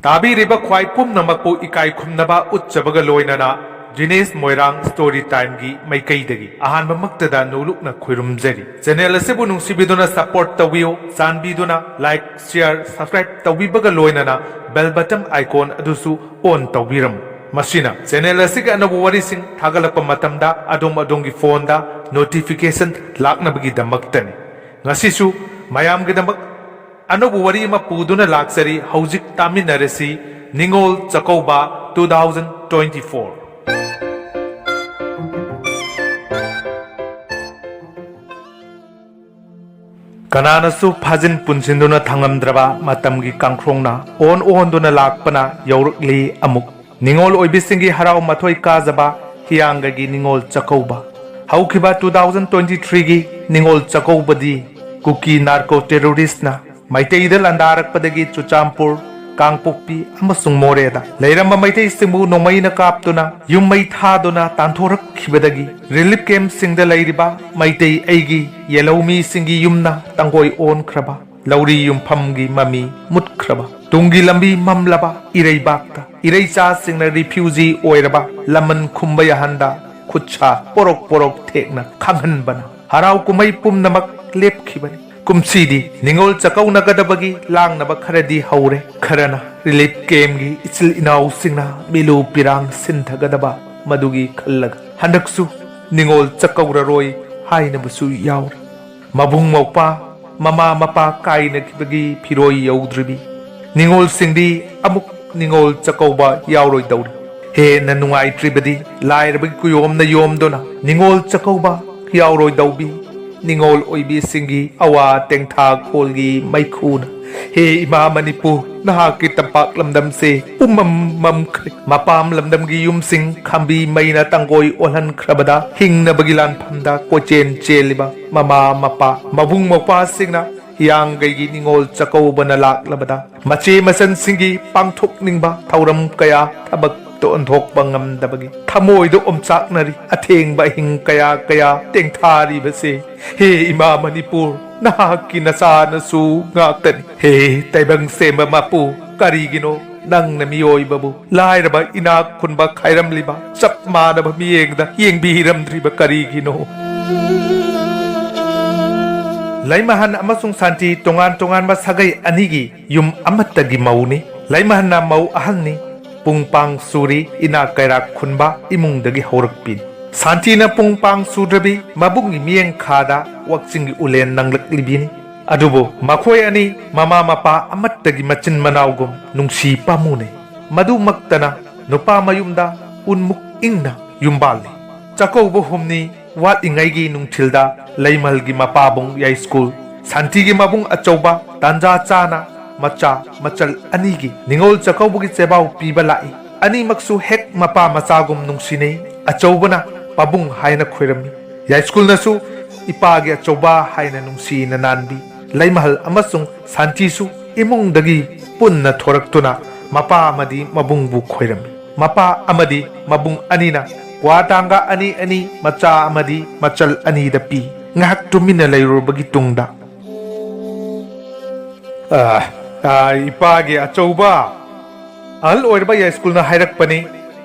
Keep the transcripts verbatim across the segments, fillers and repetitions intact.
ꯇꯥꯕꯤꯔꯤꯕ ꯈ꯭ꯋꯥꯏ ꯄꯨꯝꯅꯃꯛꯄꯨ ꯏꯀꯥꯏ ꯈꯨꯝꯅꯕ ꯎꯠꯆꯕꯒ ꯂꯣꯏꯅꯅ ꯖꯤꯅꯦꯁ ꯃꯣꯏꯔꯥꯡ ꯁ꯭ꯇꯣꯔꯤ ꯇꯥꯏꯝꯒꯤ ꯃꯥꯏꯀꯩꯗꯒꯤ ꯑꯍꯥꯟꯕꯃꯛꯇꯗ ꯅꯣꯂꯨꯛꯅ ꯈꯣꯏꯔꯨꯝꯖꯔꯤ꯫ ꯆꯦꯅꯦꯜ ꯑꯁꯤꯕꯨ ꯅꯨꯡꯁꯤꯕꯤꯗꯨꯅ ꯁꯄꯣꯔꯠ ꯇꯧꯕꯤꯌꯨ꯫ ꯆꯥꯟꯕꯤꯗꯨꯅ ꯂꯥꯏꯛ, ꯁꯤꯌꯥꯔ, ꯁꯕꯁꯀ꯭ꯔꯥꯏꯕ ꯇꯧꯕꯤꯕꯒ ꯂꯣꯏꯅꯅ ꯕꯦꯜ ꯕꯇꯟ ꯑꯥꯏꯀꯣꯟ ꯑꯗꯨꯁꯨ ꯑꯣꯟ ꯇꯧꯕꯤꯔꯝꯃꯨ꯫ ꯃꯁꯤꯅ ꯆꯦꯅꯦꯜ ꯑꯁꯤꯒꯤ ꯑꯅꯧꯕ ꯋꯥꯔꯤꯁꯤꯡ ꯊꯥꯒꯠꯂꯛꯄ ꯃꯇꯝꯗ ꯑꯗꯣꯝ ꯑꯗꯣꯝꯒꯤ ꯐꯣꯟꯗ ꯅꯣꯇꯤꯐꯤꯀꯦꯁꯟ ꯂꯥꯛꯅꯕꯒꯤꯗꯃꯛꯇꯅꯤ꯫ ꯉꯁꯤꯁꯨ ꯃꯌꯥꯝꯒꯤꯗꯃꯛ ꯑꯅꯧꯕ ꯋꯥꯔꯤ ꯑꯃ ꯄꯨꯗꯨꯅ ꯂꯥꯛꯆꯔꯤ꯫ ꯍꯧꯖꯤꯛ ꯇꯥꯃꯤꯟꯅꯔꯁꯤ, Ningol Chakkouba two thousand twenty four꯫ ꯀꯅꯥꯅꯁꯨ ꯐꯥꯖꯤꯟ ꯄꯨꯟꯁꯤꯟꯗꯨꯅ ꯊꯝꯉꯝꯗ꯭ꯔꯕ ꯃꯇꯝꯒꯤ ꯀꯥꯡꯈ꯭ꯔꯣꯡꯅ ꯑꯣꯟ ꯑꯣꯟꯗꯨꯅ ꯂꯥꯛꯄꯅ ꯌꯧꯔꯛꯂꯤ ꯑꯃꯨꯛ꯫ ꯅꯤꯉꯣꯜ ꯑꯣꯏꯕꯤꯁꯤꯡꯒꯤ ꯍꯔꯥꯎ ꯃꯊꯣꯏ ꯀꯥꯖꯕ ꯍꯤꯌꯥꯡꯒꯩꯒꯤ ꯅꯤꯉꯣꯜ ꯆꯥꯛꯀꯧꯕ꯫ ꯍꯧꯈꯤꯕ two thousand twenty three ꯒꯤ ꯅꯤꯉꯣꯜ ꯆꯥꯛꯀꯧꯕꯗꯤ ꯀꯨꯀꯤ ꯅꯥꯔꯀꯣ ꯇꯦꯔꯣꯔꯤꯁꯅ ꯃꯩꯇꯩꯗ ꯂꯥꯟꯗꯥꯔꯛꯄꯗꯒꯤ ꯆꯨꯔꯆꯥꯟꯄꯨꯔ, ꯀꯥꯡꯄꯣꯛꯄꯤ ꯑꯃꯁꯨꯡ ꯃꯣꯔꯦꯗ ꯂꯩꯔꯝꯕ ꯃꯩꯇꯩꯁꯤꯡꯕꯨ ꯅꯣꯡꯃꯩꯅ ꯀꯥꯞꯇꯨꯅ ꯌꯨꯝ ꯃꯩ ꯊꯥꯗꯨꯅ ꯇꯥꯟꯊꯣꯔꯛꯈꯤꯕꯗꯒꯤ ꯔꯤꯂꯤꯐ ꯀꯦꯝꯞꯁꯤꯡꯗ ꯂꯩꯔꯤꯕ ꯃꯩꯇꯩ ꯑꯩꯒꯤ ꯌꯦꯜꯍꯧꯃꯤꯁꯤꯡꯒꯤ ꯌꯨꯝꯅ ꯇꯥꯡꯒꯣꯏ ꯑꯣꯟꯈ꯭ꯔꯕ, ꯂꯧꯔꯤ ꯌꯨꯝꯐꯝꯒꯤ ꯃꯃꯤ ꯃꯨꯠꯈ꯭ꯔꯕ, ꯇꯨꯡꯒꯤ ꯂꯝꯕꯤ ꯃꯝꯂꯕ ꯏꯔꯩꯕꯥꯛꯇ ꯏꯔꯩꯆꯥꯁꯤꯡꯅ ꯔꯤꯐ꯭ꯌꯨꯖꯤ ꯑꯣꯏꯔꯕ ꯂꯃꯟ ꯈꯨꯝꯕ ꯌꯥꯍꯟꯗ ꯈꯨꯠꯁꯥ ꯄꯣꯔꯣꯛ ꯄꯣꯔꯣꯛ ꯊꯦꯛꯅ ꯈꯥꯡꯍꯟꯕꯅ ꯍꯔꯥꯎ ꯀꯨꯝꯍꯩ ꯄꯨꯝꯅꯃꯛ ꯂꯦꯞꯈꯤꯕꯅꯤ꯫ ꯀꯨꯝꯁꯤꯗꯤ ꯅꯤꯉꯣꯜ ꯆꯥꯛꯀꯧꯅꯒꯗꯕꯒꯤ ꯂꯥꯡꯅꯕ ꯈꯔꯗꯤ ꯍꯧꯔꯦ꯫ ꯈꯔꯅ ꯔꯤꯂꯤꯐ ꯀꯦꯝꯞꯀꯤ ꯏꯆꯤꯜ ꯏꯅꯥꯎꯁꯤꯡꯅ ꯃꯤꯂꯨ ꯄꯤꯔꯥꯡ ꯁꯤꯟꯊꯒꯗꯕ ꯃꯗꯨꯒꯤ ꯈꯜꯂꯒ ꯍꯟꯗꯛꯁꯨ ꯅꯤꯉꯣꯜ ꯆꯥꯛꯀꯧꯔꯔꯣꯏ ꯍꯥꯏꯅꯕꯁꯨ ꯌꯥꯎꯔꯤ꯫ ꯃꯕꯨꯡ ꯃꯧꯄ꯭ꯋꯥ, ꯃꯃꯥ ꯃꯄꯥ ꯀꯥꯏꯅꯈꯤꯕꯒꯤ ꯐꯤꯔꯣꯏ ꯌꯧꯗ꯭ꯔꯤꯕꯤ ꯅꯤꯉꯣꯜꯁꯤꯡꯗꯤ ꯑꯃꯨꯛ ꯅꯤꯉꯣꯜ ꯆꯥꯛꯀꯧꯕ ꯌꯥꯎꯔꯣꯏꯗꯧꯔꯤ꯫ ꯍꯦꯟꯅ ꯅꯨꯡꯉꯥꯏꯇ꯭ꯔꯤꯕꯗꯤ ꯂꯥꯏꯔꯕꯒꯤ ꯀꯨꯌꯣꯝꯅ ꯌꯣꯝꯗꯨꯅ ꯅꯤꯉꯣꯜ ꯆꯥꯛꯀꯧꯕ ꯌꯥꯎꯔꯣꯏꯗꯧꯕꯤ ꯅꯤꯉꯣꯜ ꯑꯣꯏꯕꯤꯁꯤꯡꯒꯤ ꯑꯋꯥ ꯇꯦꯡꯊꯥꯈꯣꯜꯒꯤ ꯃꯩꯈꯨꯅ꯫ ꯍꯦ ꯏꯃꯥ ꯃꯅꯤꯄꯨꯔ, ꯅꯍꯥꯛꯀꯤ ꯇꯝꯄꯥꯛ ꯂꯝꯗꯝꯁꯦ ꯄꯨꯝꯃꯝ ꯃꯝꯈ꯭ꯔꯦ꯫ ꯃꯄꯥꯝ ꯂꯝꯗꯝꯒꯤ ꯌꯨꯝꯁꯤꯡ ꯈꯥꯝꯕꯤ ꯃꯩꯅ ꯇꯥꯡꯒꯣꯏ ꯑꯣꯜꯍꯟꯈ꯭ꯔꯕꯗ ꯍꯤꯡꯅꯕꯒꯤ ꯂꯥꯟꯐꯝꯗ ꯀꯣꯏꯆꯦꯟ ꯆꯦꯜꯂꯤꯕ ꯃꯃꯥ ꯃꯄꯥ, ꯃꯕꯨꯡ ꯃꯧꯄ꯭ꯋꯥꯁꯤꯡꯅ ꯍꯤꯌꯥꯡꯒꯩꯒꯤ ꯅꯤꯉꯣꯜ ꯆꯥꯛꯀꯧꯕꯅ ꯂꯥꯛꯂꯕꯗ ꯃꯆꯦ ꯃꯆꯟꯁꯤꯡꯒꯤ ꯄꯥꯡꯊꯣꯛꯅꯤꯡꯕ ꯊꯧꯔꯝ ꯀꯌꯥ ꯊꯕꯛꯇ ꯑꯣꯟꯊꯣꯛꯄ ꯉꯝꯗꯕꯒꯤ ꯊꯃꯣꯏꯗ ꯑꯣꯝꯆꯥꯛꯅꯔꯤ꯫ ꯑꯊꯦꯡꯕ ꯑꯍꯤꯡ ꯀꯌꯥ ꯀꯌꯥ ꯇꯦꯡꯊꯥꯔꯤꯕꯁꯦ, ꯍꯦ ꯏꯃꯥ ꯃꯅꯤꯄꯨꯔ, ꯅꯍꯥꯛꯀꯤ ꯅꯆꯥꯅꯁꯨ ꯉꯥꯛꯇꯅꯤ꯫ ꯍꯦ ꯇꯥꯏꯕꯪ ꯁꯦꯝꯕ ꯃꯄꯨ, ꯀꯔꯤꯒꯤꯅꯣ ꯅꯪꯅ ꯃꯤꯑꯣꯏꯕꯕꯨ ꯂꯥꯏꯔꯕ ꯏꯅꯥꯛ ꯈꯨꯟꯕ ꯈꯥꯏꯔꯝꯂꯤꯕ ꯆꯞ ꯃꯥꯟꯅꯕ ꯃꯤꯠꯌꯦꯡꯗ ꯌꯦꯡꯕꯤꯔꯝꯗ꯭ꯔꯤꯕ ꯀꯔꯤꯒꯤꯅꯣ? ꯂꯩꯃꯍꯟ ꯑꯃꯁꯨꯡ ꯁꯥꯟꯇꯤ ꯇꯣꯉꯥꯟ ꯇꯣꯉꯥꯟꯕ ꯁꯥꯒꯩ ꯑꯅꯤꯒꯤ ꯌꯨꯝ ꯑꯃꯠꯇꯒꯤ ꯃꯧꯅꯤ꯫ ꯂꯩꯃꯍꯟꯅ ꯃꯧ ꯑꯍꯜꯅꯤ, ꯄꯨꯡ ꯄꯥꯡ ꯁꯨꯔꯤ, ꯏꯅꯥꯛ ꯀꯩꯔꯥꯛ ꯈꯨꯟꯕ ꯏꯃꯨꯡꯗꯒꯤ ꯍꯧꯔꯛꯄꯤꯅꯤ꯫ ꯁꯥꯟꯇꯤꯅ ꯄꯨꯡ ꯄꯥꯡ ꯁꯨꯗ꯭ꯔꯕꯤ ꯃꯕꯨꯡꯒꯤ ꯃꯤꯠꯌꯦꯡꯈꯥꯗ ꯋꯥꯛꯆꯤꯡꯒꯤ ꯎꯂꯦꯟ ꯅꯪꯂꯛꯂꯤꯕꯤꯅꯤ꯫ ꯑꯗꯨꯕꯨ ꯃꯈꯣꯏ ꯑꯅꯤ ꯃꯃꯥ ꯃꯄꯥ ꯑꯃꯠꯇꯒꯤ ꯃꯆꯤꯟ ꯃꯅꯥꯎꯒꯨꯝ ꯅꯨꯡꯁꯤ ꯄꯥꯝꯃꯨꯅꯩ꯫ ꯃꯗꯨꯃꯛꯇꯅ ꯅꯨꯄꯥ ꯃꯌꯨꯝꯗ ꯎꯟꯃꯨꯛ ꯏꯪꯅ ꯌꯨꯝꯕꯥꯜꯂꯤ꯫ ꯆꯥꯛꯀꯧꯕ ꯍꯨꯝꯅꯤ ꯋꯥꯠꯂꯤꯉꯩꯒꯤ ꯅꯨꯡꯊꯤꯜꯗ ꯂꯩꯃꯍꯜꯒꯤ ꯃꯄꯥꯕꯨꯡ ꯌꯥꯏꯁ꯭ꯀꯨꯜ ꯁꯥꯟꯇꯤꯒꯤ ꯃꯕꯨꯡ ꯑꯆꯧꯕ ꯇꯥꯟꯖꯥ ꯆꯥꯅ ꯃꯆꯥ ꯃꯆꯜ ꯑꯅꯤꯒꯤ ꯅꯤꯉꯣꯜ ꯆꯥꯛꯀꯧꯕꯒꯤ ꯆꯦꯕꯥꯎ ꯄꯤꯕ ꯂꯥꯛꯏ꯫ ꯑꯅꯤꯃꯛꯁꯨ ꯍꯦꯛ ꯃꯄꯥ ꯃꯆꯥꯒꯨꯝ ꯅꯨꯡꯁꯤꯅꯩ꯫ ꯑꯆꯧꯕꯅ ꯄꯥꯕꯨꯡ ꯍꯥꯏꯅ ꯈꯣꯏꯔꯝꯃꯤ꯫ ꯌꯥꯏꯁ꯭ꯀꯨꯜꯅꯁꯨ ꯏꯄꯥꯒꯤ ꯑꯆꯧꯕ ꯍꯥꯏꯅ ꯅꯨꯡꯁꯤꯅ ꯅꯥꯟꯕꯤ꯫ ꯂꯩꯃꯍꯜ ꯑꯃꯁꯨꯡ ꯁꯥꯟꯇꯤꯁꯨ ꯏꯃꯨꯡꯗꯒꯤ ꯄꯨꯟꯅ ꯊꯣꯔꯛꯇꯨꯅ ꯃꯄꯥ ꯑꯃꯗꯤ ꯃꯕꯨꯡꯕꯨ ꯈꯣꯏꯔꯝꯃꯤ꯫ ꯃꯄꯥ ꯑꯃꯗꯤ ꯃꯕꯨꯡ ꯑꯅꯤꯅ ꯀ꯭ꯋꯥ ꯇꯥꯡꯒ ꯑꯅꯤ ꯑꯅꯤ, ꯃꯆꯥ ꯑꯃꯗꯤ ꯃꯆꯜ ꯑꯅꯤꯗ ꯄꯤ꯫ ꯉꯥꯏꯍꯥꯛ ꯇꯨꯃꯤꯟꯅ ꯂꯩꯔꯨꯔꯕꯒꯤ ꯇꯨꯡꯗ, "ꯑ, ꯑ, ꯏꯄꯥꯒꯤ ꯑꯆꯧꯕ," ꯑꯍꯜ ꯑꯣꯏꯔꯕ ꯌꯥꯏꯁ꯭ꯀꯨꯜꯅ ꯍꯥꯏꯔꯛꯄꯅꯤ꯫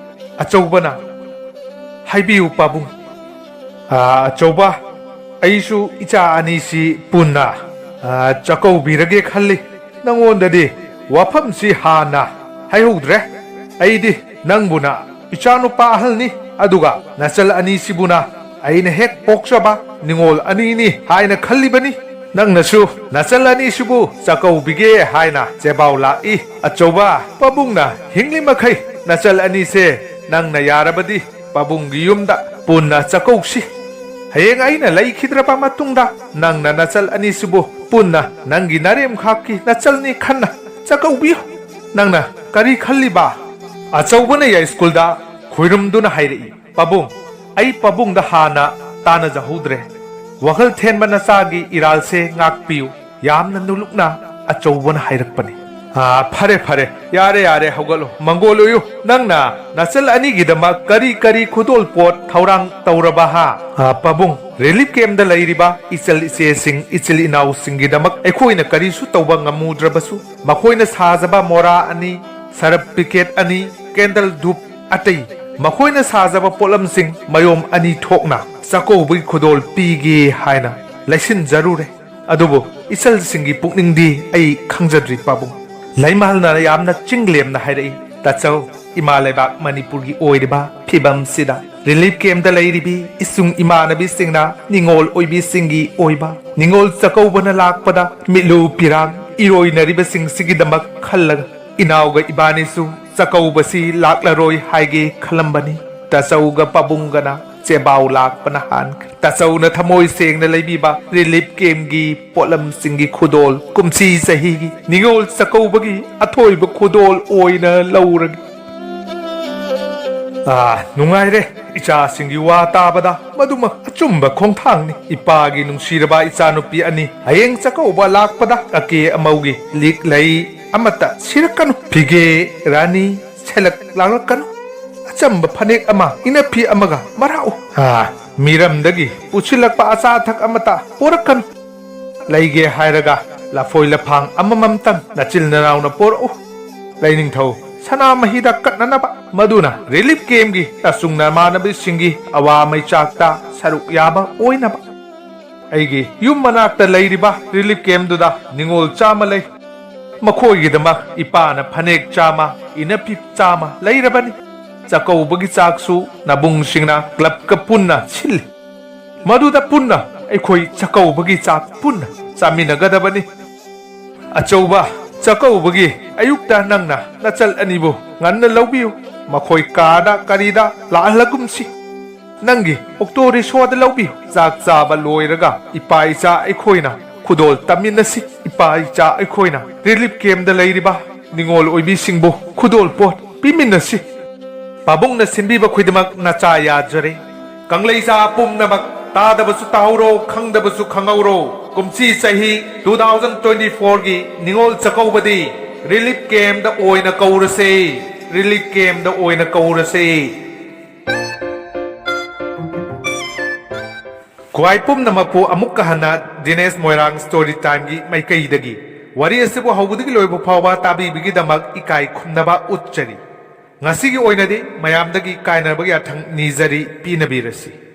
ꯑꯆꯧꯕꯅ, "ꯍꯥꯏꯕꯤꯌꯨ ꯄꯥꯕꯨꯡ꯫" "ꯑ, ꯑꯆꯧꯕ, ꯑꯩꯁꯨ ꯏꯆꯥ ꯑꯅꯤꯁꯤ ꯄꯨꯟꯅ, ꯑ, ꯆꯥꯛꯀꯧꯕꯤꯔꯒꯦ ꯈꯜꯂꯤ꯫ ꯅꯉꯣꯟꯗꯗꯤ ꯋꯥꯐꯝꯁꯤ ꯍꯥꯟꯅ ꯍꯥꯏꯍꯧꯗ꯭ꯔꯦ꯫ ꯑꯩꯗꯤ ꯅꯪꯕꯨꯅ ꯏꯆꯥꯅꯨꯄꯥ ꯑꯍꯜꯅꯤ, ꯑꯗꯨꯒ ꯅꯆꯜ ꯑꯅꯤꯁꯤꯕꯨꯅ ꯑꯩꯅ ꯍꯦꯛ ꯄꯣꯛꯆꯕ ꯅꯤꯉꯣꯜ ꯑꯅꯤꯅꯤ ꯍꯥꯏꯅ ꯈꯜꯂꯤꯕꯅꯤ꯫ ꯅꯪꯅꯁꯨ ꯅꯆꯜ ꯑꯅꯤꯁꯤꯕꯨ ꯆꯥꯛꯀꯧꯕꯤꯒꯦ ꯍꯥꯏꯅ ꯆꯦꯕꯥꯎ ꯂꯥꯛꯏ꯫ ꯑꯆꯧꯕ, ꯄꯥꯕꯨꯡꯅ ꯍꯤꯡꯂꯤ ꯃꯈꯩ ꯅꯆꯜ ꯑꯅꯤꯁꯦ ꯅꯪꯅ ꯌꯥꯔꯕꯗꯤ ꯄꯥꯕꯨꯡꯒꯤ ꯌꯨꯝꯗ ꯄꯨꯟꯅ ꯆꯥꯛꯀꯧꯁꯤ꯫ ꯍꯌꯦꯡ ꯑꯩꯅ ꯂꯩꯈꯤꯗ꯭ꯔꯕ ꯃꯇꯨꯡꯗ ꯅꯪꯅ ꯅꯆꯜ ꯑꯅꯤꯁꯤꯕꯨ ꯄꯨꯟꯅ ꯅꯪꯒꯤ ꯅꯔꯦꯝꯈꯥꯛꯀꯤ ꯅꯆꯜꯅꯤ ꯈꯟꯅ ꯆꯥꯛꯀꯧꯕꯤꯌꯨ꯫ ꯅꯪꯅ ꯀꯔꯤ ꯈꯜꯂꯤꯕ?" ꯑꯆꯧꯕꯅ ꯌꯥꯏꯁ꯭ꯀꯨꯜꯗ ꯈꯣꯏꯔꯝꯗꯨꯅ ꯍꯥꯏꯔꯛꯏ, "ꯄꯥꯕꯨꯡ, ꯑꯩ ꯄꯥꯕꯨꯡꯗ ꯍꯥꯟꯅ ꯇꯥꯟꯅꯖꯍꯧꯗ꯭ꯔꯦ꯫ ꯋꯥꯈꯜ ꯊꯦꯟꯕ ꯅꯆꯥꯒꯤ ꯏꯔꯥꯜꯁꯦ ꯉꯥꯛꯄꯤꯌꯨ꯫" ꯌꯥꯝꯅ ꯅꯨꯂꯨꯛꯅ ꯑꯆꯧꯕꯅ ꯍꯥꯏꯔꯛꯄꯅꯤ꯫ "ꯑꯥ, ꯐꯔꯦ, ꯐꯔꯦ, ꯌꯥꯔꯦ, ꯌꯥꯔꯦ, ꯍꯧꯒꯠꯂꯣ, ꯃꯪꯒꯣꯜ ꯑꯣꯏꯌꯨ꯫ ꯅꯪꯅ ꯅꯆꯜ ꯑꯅꯤꯒꯤꯗꯃꯛ ꯀꯔꯤ ꯀꯔꯤ ꯈꯨꯗꯣꯜ ꯄꯣꯠ ꯊꯧꯔꯥꯡ ꯇꯧꯔꯕ ꯍꯥ?" "ꯑꯥ, ꯄꯥꯕꯨꯡ, ꯔꯤꯂꯤꯐ ꯀꯦꯝꯞꯇ ꯂꯩꯔꯤꯕ ꯏꯆꯜ ꯏꯆꯦꯁꯤꯡ, ꯏꯆꯤꯜ ꯏꯅꯥꯎꯁꯤꯡꯒꯤꯗꯃꯛ ꯑꯩꯈꯣꯏꯅ ꯀꯔꯤꯁꯨ ꯇꯧꯕ ꯉꯝꯃꯨꯗ꯭ꯔꯕꯁꯨ, ꯃꯈꯣꯏꯅ ꯁꯥꯖꯕ ꯃꯣꯔꯥ ꯑꯅꯤ, ꯁꯔꯞ ꯄꯤꯀꯦꯠ ꯑꯅꯤ, ꯀꯦꯟꯗꯜ, ꯙꯨꯞ, ꯑꯇꯩ ꯃꯈꯣꯏꯅ ꯁꯥꯖꯕ ꯄꯣꯠꯂꯝꯁꯤꯡ ꯃꯌꯣꯝ ꯑꯅꯤ ꯊꯣꯛꯅ ꯆꯥꯛꯀꯧꯕꯒꯤ ꯈꯨꯗꯣꯜ ꯄꯤꯒꯦ ꯍꯥꯏꯅ ꯂꯩꯁꯤꯟꯖꯔꯨꯔꯦ꯫ ꯑꯗꯨꯕꯨ ꯏꯆꯜꯁꯤꯡꯒꯤ ꯄꯨꯛꯅꯤꯡꯗꯤ ꯑꯩ ꯈꯪꯖꯗ꯭ꯔꯤ, ꯄꯥꯕꯨꯡ꯫ ꯂꯩꯃꯍꯜꯅ ꯌꯥꯝꯅ ꯆꯤꯡꯂꯦꯝꯅ ꯍꯥꯏꯔꯛꯏ, "ꯇꯥꯆꯧ, ꯏꯃꯥ ꯂꯩꯕꯥꯛ ꯃꯅꯤꯄꯨꯔꯒꯤ ꯑꯣꯏꯔꯤꯕ ꯐꯤꯕꯝꯁꯤꯗ ꯔꯤꯂꯤꯐ ꯀꯦꯝꯞꯇ ꯂꯩꯔꯤꯕꯤ ꯏꯁꯨꯡ ꯏꯃꯥꯟꯅꯕꯤꯁꯤꯡꯅ ꯅꯤꯉꯣꯜ ꯑꯣꯏꯕꯤꯁꯤꯡꯒꯤ ꯑꯣꯏꯕ ꯅꯤꯉꯣꯜ ꯆꯥꯛꯀꯧꯕꯅ ꯂꯥꯛꯄꯗ ꯃꯤꯠꯂꯨ ꯄꯤꯔꯥꯡ ꯏꯔꯣꯏꯅꯔꯤꯕꯁꯤꯡꯁꯤꯒꯤꯗꯃꯛ ꯈꯜꯂꯒ ꯏꯅꯥꯎꯒ ꯏꯕꯥꯅꯤꯁꯨ ꯆꯥꯛꯀꯧꯕꯁꯤ ꯂꯥꯛꯂꯔꯣꯏ ꯍꯥꯏꯒꯦ ꯈꯜꯂꯝꯕꯅꯤ꯫ ꯇꯥꯆꯧꯒ ꯄꯥꯕꯨꯡꯒꯅ ꯆꯦꯕꯥꯎ ꯂꯥꯛꯄꯅ ꯍꯥꯟꯈ꯭ꯔꯦ꯫ ꯇꯥꯆꯧꯅ ꯊꯃꯣꯏ ꯁꯦꯡꯅ ꯂꯩꯕꯤꯕ ꯔꯤꯂꯤꯐ ꯀꯦꯝꯞꯀꯤ ꯄꯣꯠꯂꯝꯁꯤꯡꯒꯤ ꯈꯨꯗꯣꯜ ꯀꯨꯝꯁꯤ ꯆꯍꯤꯒꯤ ꯅꯤꯉꯣꯜ ꯆꯥꯛꯀꯧꯕꯒꯤ ꯑꯊꯣꯏꯕ ꯈꯨꯗꯣꯜ ꯑꯣꯏꯅ ꯂꯧꯔꯒꯦ꯫" ꯑꯥ, ꯅꯨꯡꯉꯥꯏꯔꯦ꯫ ꯏꯆꯥꯁꯤꯡꯒꯤ ꯋꯥ ꯇꯥꯕꯗ ꯃꯗꯨꯃꯛ ꯑꯆꯨꯝꯕ ꯈꯣꯡꯊꯥꯡꯅꯤ꯫ ꯏꯄꯥꯒꯤ ꯅꯨꯡꯁꯤꯔꯕ ꯏꯆꯥꯅꯨꯄꯤ ꯑꯅꯤ, ꯍꯌꯦꯡ ꯆꯥꯛꯀꯧꯕ ꯂꯥꯛꯄꯗ ꯑꯀꯦ ꯑꯃꯧꯒꯤ ꯂꯤꯛ ꯂꯩ ꯑꯃꯠꯇ ꯁꯤꯔꯛꯀꯅꯨ꯫ ꯐꯤꯒꯦ, ꯔꯥꯅꯤ, ꯁꯦꯂꯛ ꯂꯥꯛꯂꯛꯀꯅꯨ꯫ ꯑꯆꯝꯕ ꯐꯅꯦꯛ ꯑꯃ, ꯏꯅꯐꯤ ꯑꯃꯒ ꯃꯔꯥꯎ꯫ ꯑꯥ, ꯃꯤꯔꯝꯗꯒꯤ ꯄꯨꯁꯤꯜꯂꯛꯄ ꯑꯆꯥ ꯑꯊꯛ ꯑꯃꯠꯇ ꯄꯣꯔꯛꯀꯅꯨ꯫ ꯂꯩꯒꯦ ꯍꯥꯏꯔꯒ ꯂꯐꯣꯏ ꯂꯐꯥꯡ ꯑꯃꯃꯝꯇꯪ ꯅꯆꯤꯜ ꯅꯅꯥꯎꯅ ꯄꯣꯔꯛꯎ꯫ ꯂꯩꯅꯤꯡꯊꯧ ꯁꯅꯥꯃꯍꯤꯗ ꯀꯠꯅꯅꯕ, ꯃꯗꯨꯅ ꯔꯤꯂꯤꯐ ꯀꯦꯝꯞꯀꯤ ꯅꯁꯨꯡ ꯅꯃꯥꯟꯅꯕꯁꯤꯡꯒꯤ ꯑꯋꯥ ꯃꯩꯆꯥꯛꯇ ꯁꯔꯨꯛ ꯌꯥꯕ ꯑꯣꯏꯅꯕ꯫ ꯑꯩꯒꯤ ꯌꯨꯝ ꯃꯅꯥꯛꯇ ꯂꯩꯔꯤꯕ ꯔꯤꯂꯤꯐ ꯀꯦꯝꯞꯇꯨꯗ ꯅꯤꯉꯣꯜ ꯆꯥꯝꯃ ꯂꯩ꯫ ꯃꯈꯣꯏꯒꯤꯗꯃꯛ ꯏꯄꯥꯅ ꯐꯅꯦꯛ ꯆꯥꯝꯃ, ꯏꯅꯐꯤ ꯆꯥꯝꯃ ꯂꯩꯔꯕꯅꯤ꯫ ꯆꯥꯛꯀꯧꯕꯒꯤ ꯆꯥꯛꯁꯨ ꯅꯕꯨꯡꯁꯤꯡꯅ ꯀ꯭ꯂꯕꯀ ꯄꯨꯟꯅ ꯁꯤꯜꯂꯤ꯫ ꯃꯗꯨꯗ ꯄꯨꯟꯅ ꯑꯩꯈꯣꯏ ꯆꯥꯛꯀꯧꯕꯒꯤ ꯆꯥꯛ ꯄꯨꯟꯅ ꯆꯥꯃꯤꯟꯅꯒꯗꯕꯅꯤ꯫ ꯑꯆꯧꯕ, ꯆꯥꯛꯀꯧꯕꯒꯤ ꯑꯌꯨꯛꯇ ꯅꯪꯅ ꯅꯆꯜ ꯑꯅꯤꯕꯨ ꯉꯟꯅ ꯂꯧꯕꯤꯌꯨ꯫ ꯃꯈꯣꯏ ꯀꯥꯔꯗ ꯀꯔꯤꯗ ꯂꯥꯛꯍꯜꯂꯒꯨꯝꯁꯤ꯫ ꯅꯪꯒꯤ ꯑꯣꯛꯇꯣ ꯔꯤꯛꯁꯣꯗ ꯂꯧꯕꯤꯌꯨ꯫ ꯆꯥꯛ ꯆꯥꯕ ꯂꯣꯏꯔꯒ ꯏꯄꯥ ꯏꯆꯥ ꯑꯩꯈꯣꯏꯅ ꯈꯨꯗꯣꯜ ꯇꯝꯃꯤꯟꯅꯁꯤ꯫ ꯏꯄꯥ ꯏꯆꯥ ꯑꯩꯈꯣꯏꯅ ꯔꯤꯂꯤꯐ ꯀꯦꯝꯞꯇ ꯂꯩꯔꯤꯕ ꯅꯤꯉꯣꯜ ꯑꯣꯏꯕꯤꯁꯤꯡꯕꯨ ꯈꯨꯗꯣꯜ ꯄꯣꯠ ꯄꯤꯃꯤꯟꯅꯁꯤ꯫ ꯄꯥꯕꯨꯡꯅ ꯁꯤꯟꯕꯤꯕ ꯈꯨꯗꯤꯡꯃꯛ ꯅꯆꯥ ꯌꯥꯖꯔꯦ꯫ ꯀꯪꯂꯩꯆꯥ ꯄꯨꯝꯅꯃꯛ, ꯇꯥꯗꯕꯁꯨ ꯇꯥꯍꯧꯔꯣ, ꯈꯪꯗꯕꯁꯨ ꯈꯪꯍꯧꯔꯣ꯫ ꯀꯨꯝꯁꯤ ꯆꯍꯤ two thousand twenty fourꯒꯤ ꯅꯤꯉꯣꯜ ꯆꯥꯛꯀꯧꯕꯗꯤ ꯔꯤꯂꯤꯐ ꯀꯦꯝꯞꯇ ꯑꯣꯏꯅ ꯀꯧꯔꯁꯦ, ꯔꯤꯂꯤꯐ ꯀꯦꯝꯞꯇ ꯑꯣꯏꯅ ꯀꯧꯔꯁꯦ꯫ ꯈ꯭ꯋꯥꯏ ꯄꯨꯝꯅꯃꯛꯄꯨ ꯑꯃꯨꯛꯀ ꯍꯟꯅ ꯗꯤꯅꯦꯁ ꯃꯣꯏꯔꯥꯡ ꯁ꯭ꯇꯣꯔꯤ ꯇꯥꯏꯝꯒꯤ ꯃꯥꯏꯀꯩꯗꯒꯤ ꯋꯥꯔꯤ ꯑꯁꯤꯕꯨ ꯍꯧꯕꯗꯒꯤ ꯂꯣꯏꯕ ꯐꯥꯎꯕ ꯇꯥꯕꯤꯕꯒꯤꯗꯃꯛ ꯏꯀꯥꯏ ꯈꯨꯝꯅꯕ ꯎꯠꯆꯔꯤ꯫ ꯉꯁꯤꯒꯤ ꯑꯣꯏꯅꯗꯤ ꯃꯌꯥꯝꯗꯒꯤ ꯀꯥꯏꯅꯕꯒꯤ ꯌꯥꯊꯪ ꯅꯤꯖꯔꯤ, ꯄꯤꯅꯕꯤꯔꯁꯤ꯫